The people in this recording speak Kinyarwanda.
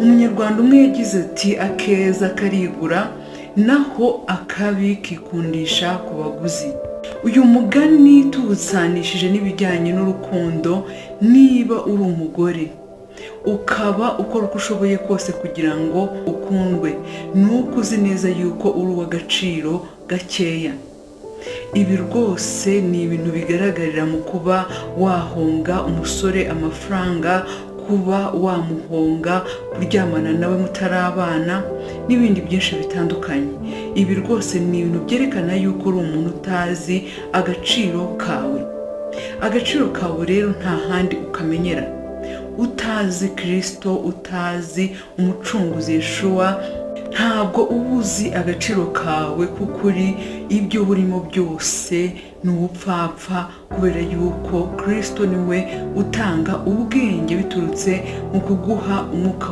Umunyarwanda umwe yagize ati: "Akeza karigura, naho akabi kikundisha ku baguzi." Uyu mugani tuwusanishije n'ibijyanye n'urukundo, niba uri umugore ukaba ukora uko ushoboye kose kugira ngo ukundwe, ni uko uzi neza yuko uri uw'agaciro gakeya. Ibi rwose ni ibintu bigaragarira mu kuba wahonga umusore amafaranga, kuba wamuhonga kuryamana nawe mutarabana, n'ibindi byinshi bitandukanye. Ibi rwose ni ibintu byerekana yuko uri umuntu utazi agaciro kawe. Agaciro kawe rero nta handi ukamenyera utazi Kirisito, utazi Umucunguzi Yeshuwa. Ntabwo uba uzi agaciro kawe k'ukuri. Ibyo urimo byose ni ubupfapfa, kubera yuko Kirisito niwe utanga ubwenge biturutse mu kuguha Umwuka.